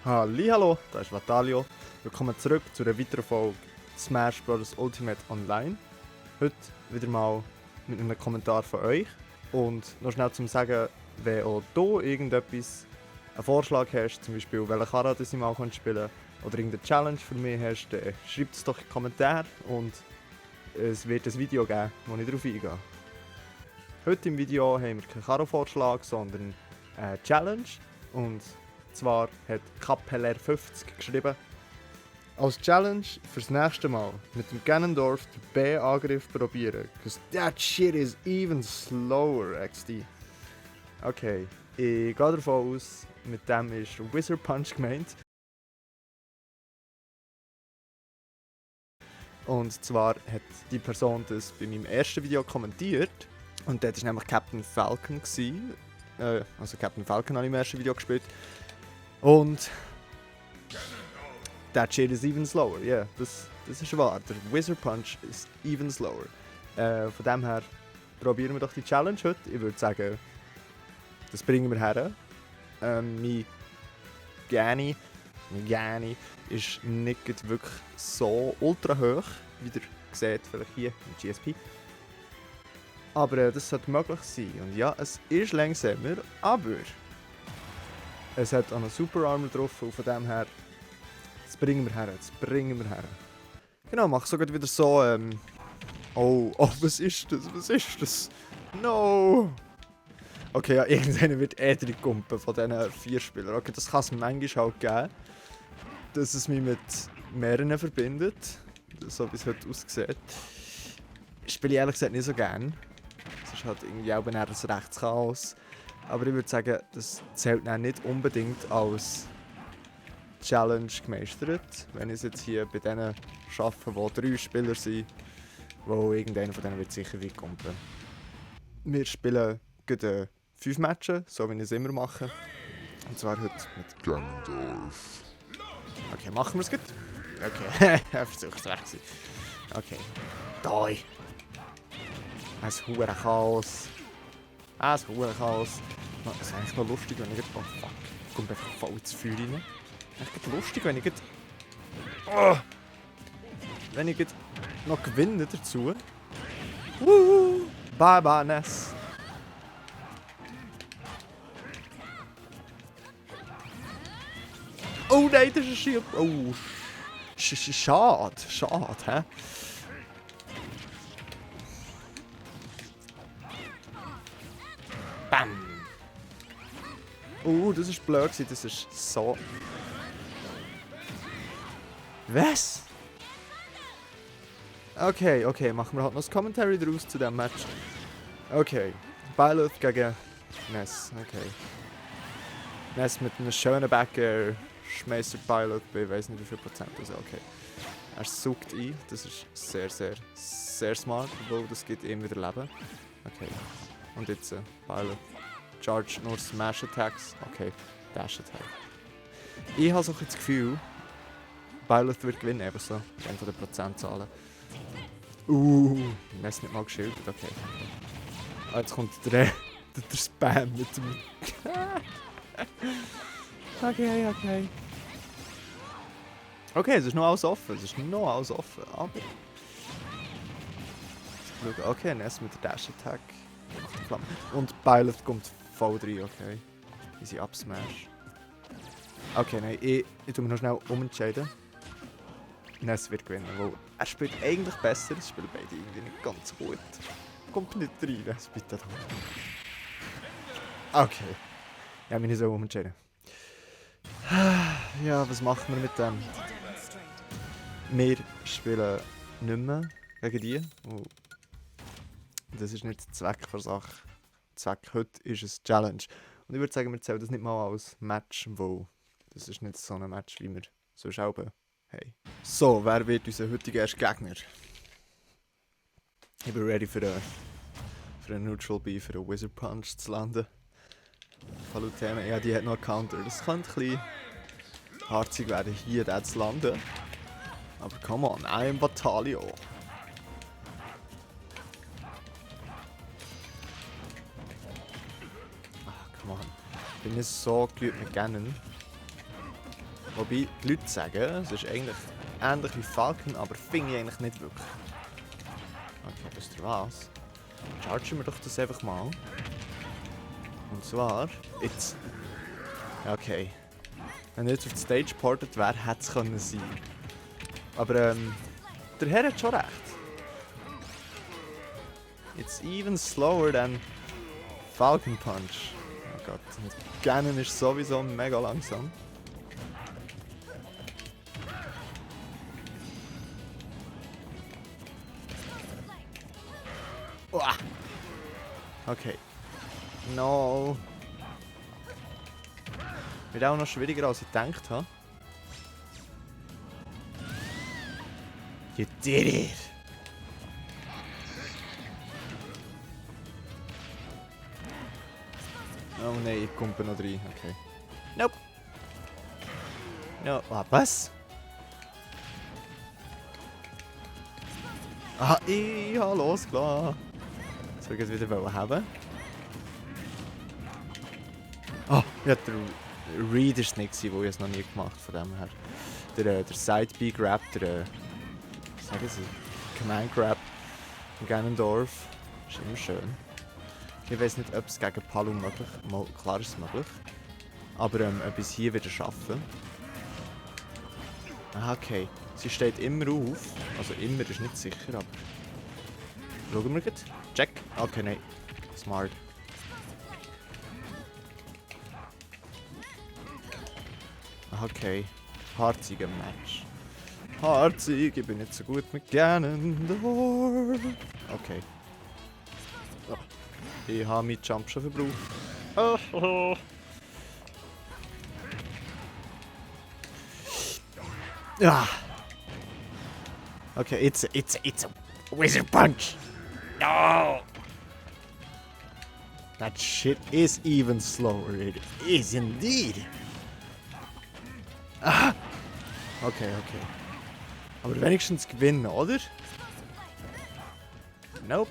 Hallo, da ist Vatalio. Willkommen zurück zu einer weiteren Folge Smash Bros. Ultimate Online. Heute wieder mal mit einem Kommentar von euch. Und noch schnell zum Sagen, wenn auch du irgendetwas, einen Vorschlag hast, zum Beispiel welchen Charakter ich mal spielen kann, oder irgendeine Challenge für mich hast, dann schreibt es doch in die Kommentare und es wird ein Video geben, wo ich darauf eingehe. Heute im Video haben wir keinen Karo-Vorschlag, sondern eine Challenge. Und zwar hat Kappeler50 geschrieben: als Challenge fürs nächste Mal mit dem Ganondorf den B-Angriff probieren. Cause that shit is even slower, XD. Okay, ich gehe davon aus, mit dem ist Wizard Punch gemeint. Und zwar hat die Person das bei meinem ersten Video kommentiert. Und dort war nämlich Captain Falcon. Also Captain Falcon habe ich im ersten Video gespielt. Und that shit is even slower. Ja, yeah, das ist wahr. Der Wizard Punch ist even slower. Von dem her probieren wir doch die Challenge heute. Ich würde sagen, das bringen wir her. Mein Gani ist nicht wirklich so ultra hoch, wie ihr seht, vielleicht hier im GSP. Aber das sollte möglich sein. Und ja, es ist langsamer, aber es hat auch einen Super Armor drauf und von dem her, das bringen wir her. Genau, mach sogar wieder so, oh, was ist das? No! Okay, ja, irgendeiner wird drin kumpen von diesen 4 Spielern. Okay, das kann es manchmal halt geben, dass es mich mit mehreren verbindet, so wie es heute aussieht. Spiele ich ehrlich gesagt nicht so gern. Es ist halt irgendwie auch ein Rechtschaos. Aber ich würde sagen, das zählt dann nicht unbedingt als Challenge gemeistert. Wenn ich es jetzt hier bei denen schaffe, wo 3 Spieler sind, wo irgendeiner von denen wird sicher weit kommen. Wir spielen gerade 5 Matches, so wie ich es immer mache. Und zwar heute mit Ganondorf. Okay, machen wir es gut. Okay, er versucht es weg. Okay. Doi. Ein hure Chaos. Das ist eigentlich noch lustig, wenn ich... Oh fuck. Kommt einfach voll ins Feuer rein. Echt lustig, wenn ich... Oh, wenn ich noch gewinne dazu. Bye bye, Ness. Oh nein, das ist ein Schild. Oh, schade, hä? Bam! Das ist blöd, das ist so... Was? Okay, machen wir halt noch das Commentary draus zu diesem Match. Okay, Byleth gegen Ness, okay. Ness mit einem schönen Backer schmeißt Byleth bei, ich weiß nicht wie viel Prozent, also okay. Er sucht ein, das ist sehr smart, obwohl das gibt ihm wieder Leben. Okay, und jetzt Byleth. Charge nur Smash Attacks. Okay, Dash Attack. Ich habe so das Gefühl, Byleth wird gewinnen, eben so. Eine von den Prozentzahlen. Ness nicht mal geschildert, okay. Jetzt kommt der Spam mit dem... Okay. Okay, es ist noch alles offen, aber... Okay, Ness mit der Dash Attack. Und Byleth kommt voll rein, okay. Easy up Smash. Okay, nein, ich tue mich noch schnell umentscheiden. Ness wird gewinnen, weil er spielt eigentlich besser, es spielen beide irgendwie nicht ganz gut. Kommt nicht rein, Ness, bitte doch. Okay. Ja, mich nicht so umentscheiden. Ja, was machen wir mit dem? Wir spielen nicht mehr gegen die. Das ist nicht der Zweck der Sache. Der Zweck heute ist ein Challenge. Und ich würde sagen, wir zählen das nicht mal als Match, weil das ist nicht so ein Match, wie wir sonst auch haben. So, wer wird unser heutiger erster Gegner? Ich bin ready für einen Neutral B, für einen Wizard Punch zu landen. Palutena, ja, die hat noch einen Counter. Das könnte ein bisschen harzig werden, hier da zu landen. Aber come on, I am Vatalio. Bin ich so geübt mit Ganon. Wobei die Leute sagen, es ist eigentlich ähnlich wie Falcon, aber finde ich eigentlich nicht wirklich. Okay, wisst ihr was? Chargen wir doch das einfach mal. Und zwar jetzt. Okay. Wenn er jetzt auf die Stage portet wäre, hätte es können sein. Aber der Herr hat schon recht. It's even slower than Falcon Punch. Oh Gott, Ganon ist sowieso mega langsam. Uah. Okay. No. Wird auch noch schwieriger als ich gedacht habe. You did it! Oh nein, ich komme noch rein. Okay. Nope. No. Ah, was? Ah, ich habe losgelassen. Soll ich es wieder haben? Ah, ja, der Read war es nicht, den ich es noch nie gemacht von dem her. Der Side-B-Grab, sagen Sie, Command-Grab in Ganondorf. Ist immer schön. Ich weiß nicht, ob es gegen Palu möglich ist. Mal, klar ist es möglich. Aber ob ich es hier wieder schaffe. Ah, okay. Sie steht immer auf. Also immer ist nicht sicher, aber... Schauen wir jetzt. Check. Okay, nein. Smart. Okay. Harziger Match. Harzig, ich bin nicht so gut mit Ganondorf. Okay. Oh. Ich habe meinen Jump schon verbraucht. Oh. Ja. Okay, it's a wizard punch. No. That shit is even slower. It is indeed. Ah. Okay. Aber wenigstens gewinnen, oder? Nope.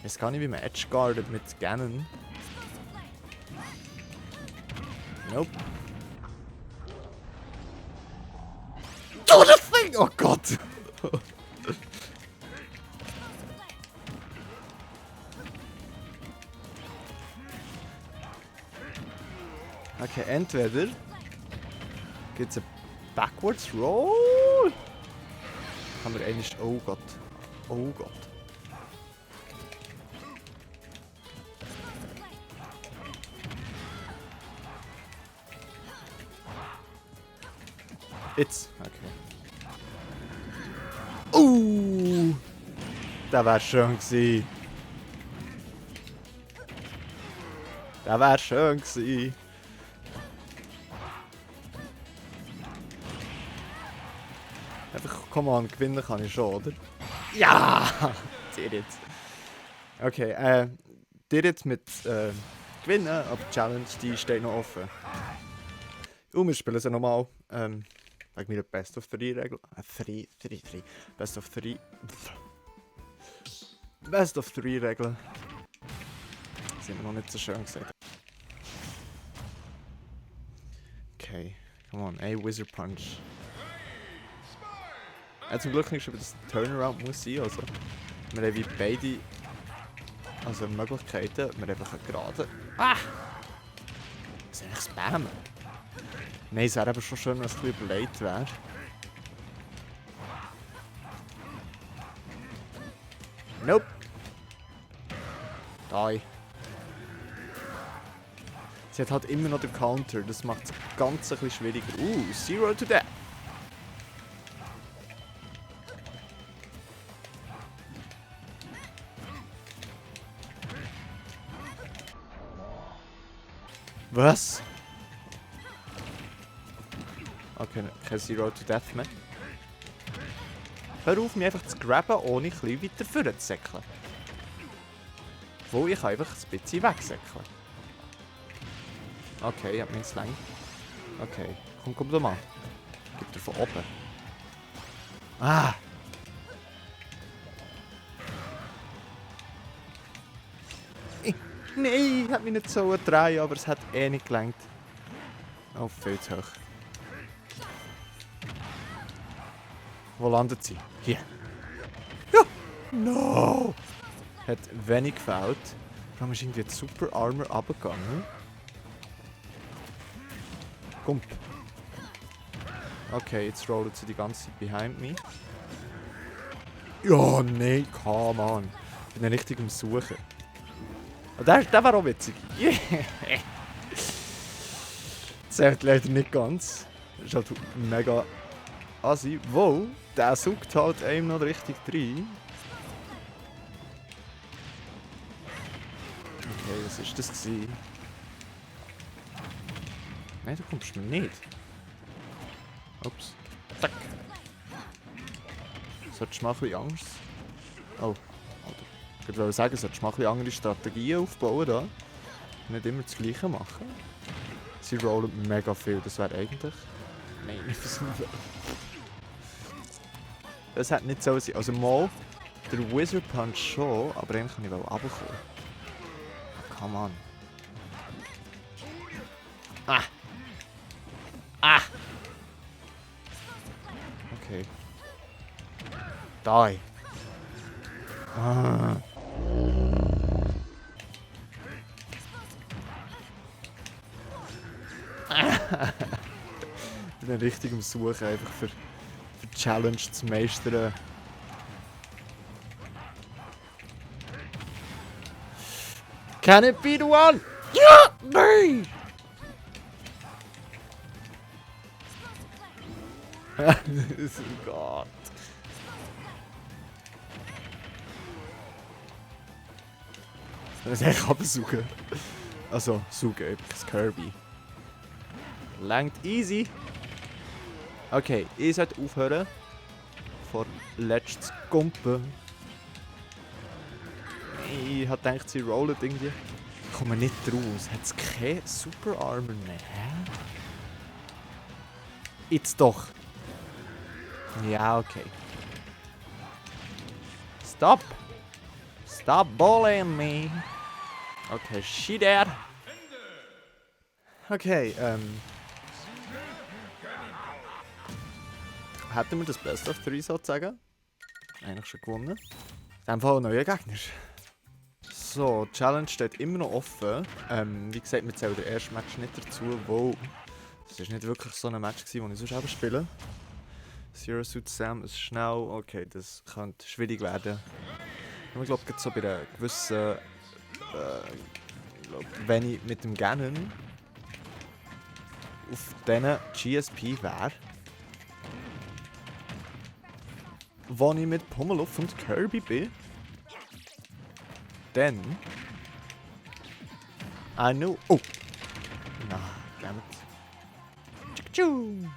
Jetzt kann ich wie man Edge guardet mit Ganon. Nope. Do the thing! Oh Gott! Okay, entweder gibt es einen Backwards Roll. Kann wir eigentlich. Oh Gott. Oh Gott. Jetzt. Okay. Das wäre schön gewesen. Das wäre schön gewesen. Einfach, come on, gewinnen kann ich schon, oder? Ja! Did it. Okay, did it mit gewinnen, aber die Challenge, die steht noch offen. Und wir spielen sie nochmal. Wegen meiner Best of 3 Regel. 3. Best of 3. Best of 3 Regeln. Das sind wir noch nicht so schön gesagt. Okay, come on, ey, Wizard Punch. Zum Glück nicht schon, dass das Turnaround muss sein. Also, wir haben wie beide Möglichkeiten. Wir einfach gerade. Ah! Das ist eigentlich Spam. Nein, es wäre aber schon schön, wenn es ein bisschen überlegt wäre. Nope. Die. Sie hat halt immer noch den Counter. Das macht es ganz ein bisschen schwieriger. 0 to death. Was? Okay, kein 0 to Death mehr. Hör auf, mich einfach zu grabben, ohne ein bisschen weiter vorne zu säckeln. Wo ich einfach ein bisschen wegsäckeln. Okay, ich hab mich jetzt lang. Okay, komm doch mal. Gib dir von oben. Ah! Nein, hat mich nicht so drehen, aber es hat eh nicht gelangt. Oh, viel zu hoch. Wo landet sie? Hier. Ja! No! Hat wenig gefällt. Vor allem ist irgendwie die Super Armor runtergegangen. Komm. Okay, jetzt rollt sie die ganze Zeit behind me. Ja, nein, come on. Ich bin richtig am Suchen. Oh, der war auch witzig. Yeah. Zählt leider nicht ganz. Das ist halt mega assi. Wow, der sucht halt einem noch richtig rein. Okay, was ist das gewesen? Nein, du kommst mir nicht. Ups. Zack. Solltest du mal ein bisschen Angst? Oh, Alter. Ich wollte sagen, solltest du mal ein bisschen andere Strategien aufbauen da. Nicht immer das Gleiche machen. Sie rollen mega viel, das wäre eigentlich... Nein, nicht versuchen. Das hat nicht so sein. Also mal, der Wizard Punch schon, aber eigentlich kann ich runterkommen. Come on. Ah! Ah! Okay. Die. Ah. Ich bin richtig am Suchen, einfach für Challenge zu meistern. Can it be the one? Ja! Nein! Oh Gott. Das ist echt absuchen. Also, suchen, das Kirby. Langt easy. Okay, ich sollte aufhören. Vor letztes Gumpen. Ich hatte gedacht, sie rollen irgendwie. Ich komme nicht raus. Hat es keine Super Armor mehr? Hä? Jetzt doch. Ja, okay. Stop! Stop bullying me! Okay, she there. Okay, hätten wir das Best of 3 sozusagen? Eigentlich schon gewonnen. In dem Fall ein neuer Gegner. So, die Challenge steht immer noch offen. Wie gesagt, wir zählen den ersten Match nicht dazu. Wow. Das war nicht wirklich so ein Match, das ich sonst eben spiele. Zero Suit Sam ist schnell. Okay, das könnte schwierig werden. Ich glaube, so bei einer gewissen. Wenn ich mit dem Ganon auf diesen GSP wäre, wo ich mit Pummeluff und Kirby bin, dann. I know. Oh! Na, damn it. Tschu!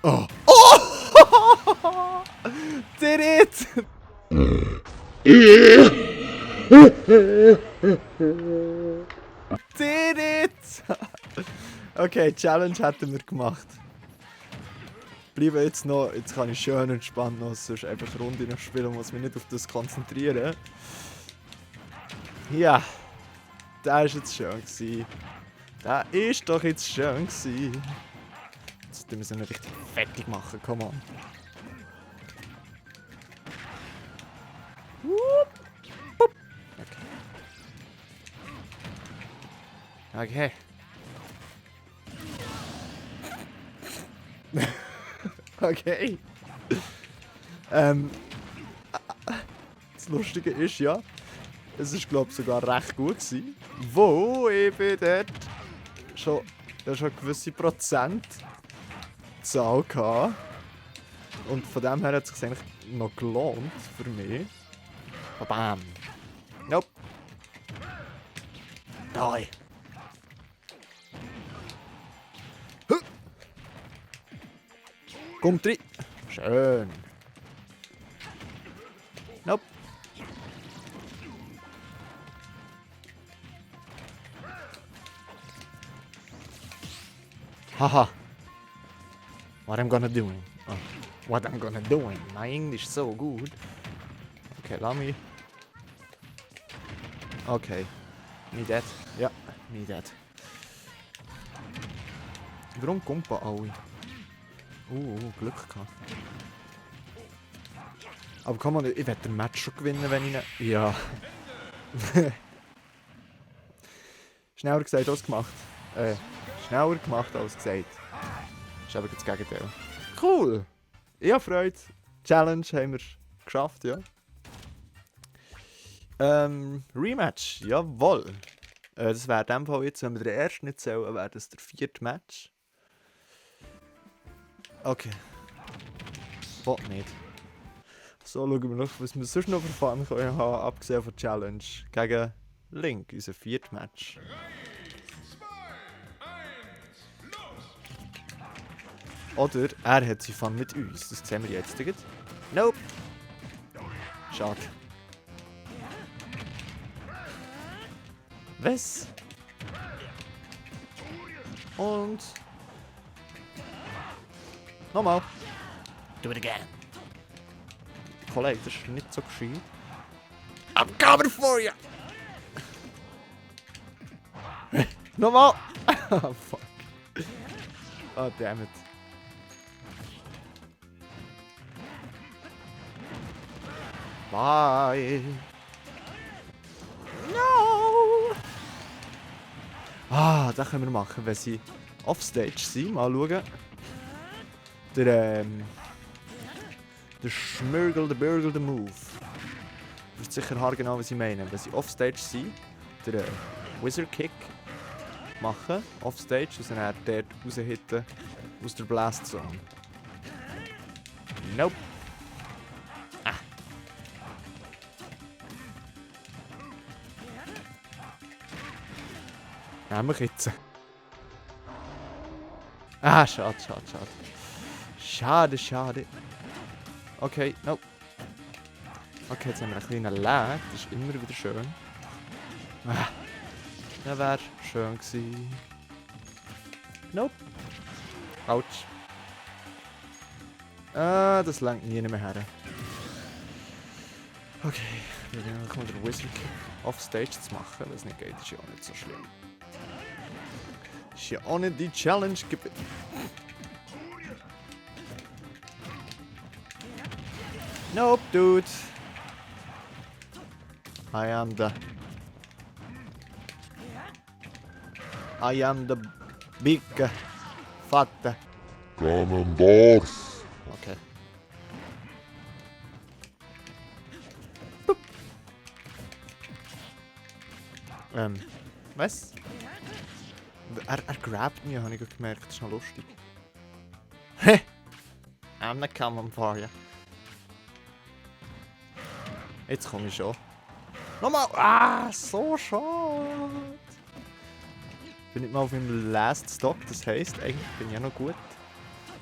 Oh! Oh! Did it! Did it! Okay, Challenge hätten wir gemacht. Bleiben jetzt noch, jetzt kann ich schön entspannt noch, sonst einfach Runden spielen, muss mich nicht auf das konzentrieren. Ja, das war jetzt schön gewesen. Das ist doch jetzt schön gewesen. Jetzt müssen wir ihn richtig fertig machen, come on. Okay. Okay. Das Lustige ist ja, es ist glaube ich sogar recht gut gewesen, wo ich bin dort schon eine gewisse Prozentzahl hatte. Und von dem her hat es sich eigentlich noch gelohnt für mich. Bam. Nope. Die. Kommt rein. Schön. Nope. Haha. What I'm gonna do? Oh. what I'm gonna do. My English is so good. Okay, lass mich. Okay. Me dead. Ja, me dead. Warum kommt man alle? Glück gehabt. Aber komm mal, ich werde den Match schon gewinnen, wenn ich ihn... Ja. Schneller gesagt als gemacht. Schneller gemacht als gesagt. Das ist aber das Gegenteil. Cool! Ich habe Freude. Challenge haben wir geschafft, ja. Rematch, jawohl. Das wäre in dem Fall jetzt, wenn wir den ersten nicht zählen, wäre das der 4. Match. Okay. Wollt nicht. So, schauen wir noch, was wir sonst noch für Fun können haben, abgesehen von Challenge. Gegen Link, unser 4. Match. Oder er hat sie Fun mit uns. Das sehen wir jetzt. Nope. Schade. Was? Und... Nochmal. Do it again. Kollege, das ist nicht so gescheit. I'm coming for you! Nochmal! Oh, fuck. Oh, damn it. Bye! No! Ah, das können wir machen, wenn sie offstage sind. Mal schauen. Der Schmörgel, der Burgel, der Move. Du wirst sicher haargenau, was ich meine. Wenn sie offstage sind, der Wizard Kick machen, offstage, und dann dort raushitten aus der Blast Zone. Nope. Ah. Nehmen wir jetzt. Ah, schade. Schade. Okay, nope. Okay, jetzt haben wir einen kleinen Lag. Das ist immer wieder schön. Ah, das wäre schön gewesen. Nope. Autsch. Ah, das langt nie mehr her. Okay, wir werden mal den Wizard Kick offstage zu machen. Wenn es nicht geht, ist ja auch nicht so schlimm. Ist ja auch nicht die Challenge gibt. Nope, dude. I am the big fat. Ganondorf. Okay. Was? Er grabt mich, habe ich gemerkt. Das ist noch lustig. Heh! I'm not coming for you. Jetzt komme ich schon. Nochmal! Ah, so schade! Bin nicht mal auf meinem Last Stock, das heisst, eigentlich bin ich ja noch gut.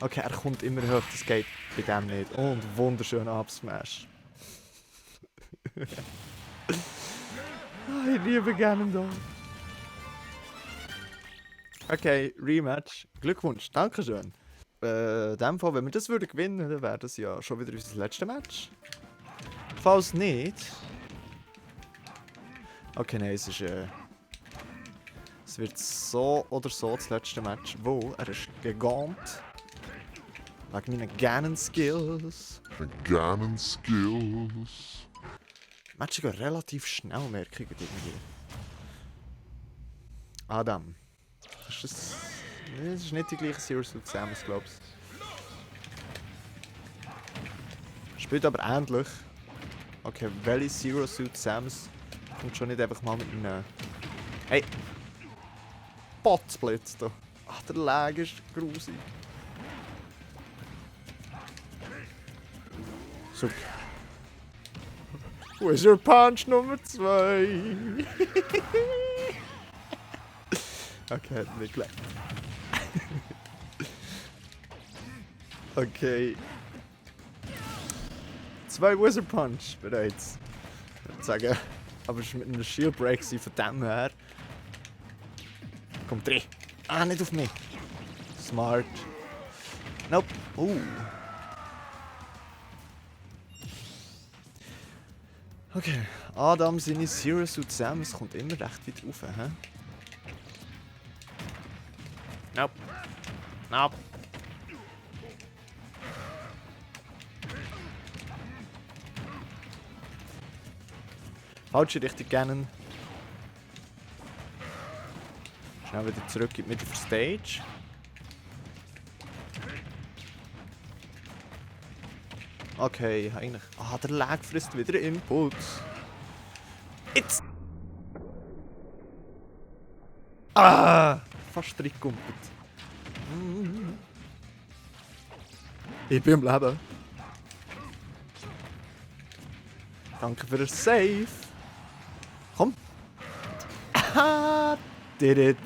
Okay, er kommt immer höher, das geht bei dem nicht. Und wunderschön Absmash. Ich liebe Ganondorf. Okay, Rematch. Glückwunsch, dankeschön. In dem Fall, wenn wir das würden gewinnen, dann wäre das ja schon wieder unser letztes Match. Falls nicht... Okay, nein, es ist... Es wird so oder so das letzte Match, wo er ist gegant. Wegen meinen Ganon-Skills. Matches gehen relativ schnell, merke ich irgendwie. Adam. Ist das... Das ist nicht die gleiche Zero Suit Samus, glaubst du? Spielt aber ähnlich. Okay, welche Zero Suit Samus kommt schon nicht einfach mal mit einem... Hey! Botsblitz da. Ach, der Lag ist grusig. Super. Wizard Punch Nummer 2. Okay, hat nicht geklappt. Okay. 2 Wizard Punch bereits. Ich würde sagen, aber es war mit einem Shield Break von dem her. Kommt 3. Ah, nicht auf mich. Smart. Nope. Okay, Adam seine Zero Suit Samus kommt immer recht weit rauf, hä? Nope. Nope. Falsche Richtung gerne. Schnell wieder zurück in die Mitte der Stage. Okay, eigentlich. Ah, der Lag frisst wieder Input. Jetzt! Ah! Fast reingekumpelt. Ich bin am Leben. Danke für das Save. Komm. Ah, did it.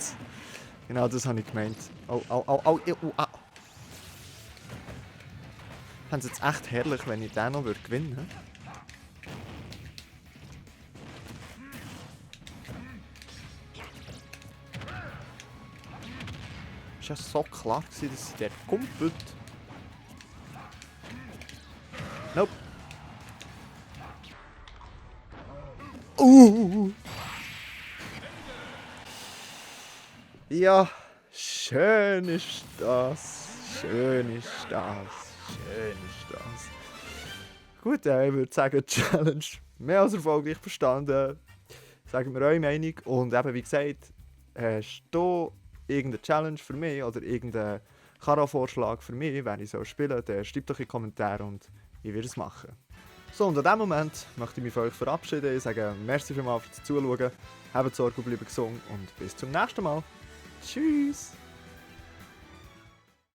Genau das habe ich gemeint. Au, au, au, au, au, au. Ich fände es jetzt echt herrlich, wenn ich den noch gewinnen würde. Es war ja so klar, dass sie dort kumpelt. Nope. Ja, schön ist das. Schön ist das. Schön ist das. Gut, ich würde sagen, Challenge mehr als erfolgreich verstanden. Sagt mir eure Meinung. Und eben, wie gesagt, hast du irgendeine Challenge für mich oder irgendeinen Kara-Vorschlag für mich, wenn ich so spielen, dann schreibt doch in die Kommentare und ich werde es machen. So, und in diesem Moment möchte ich mich von euch verabschieden. Ich sage merci vielmals fürs Zuschauen. Habt Sorge und bleibt gesund und bis zum nächsten Mal. Tschüss!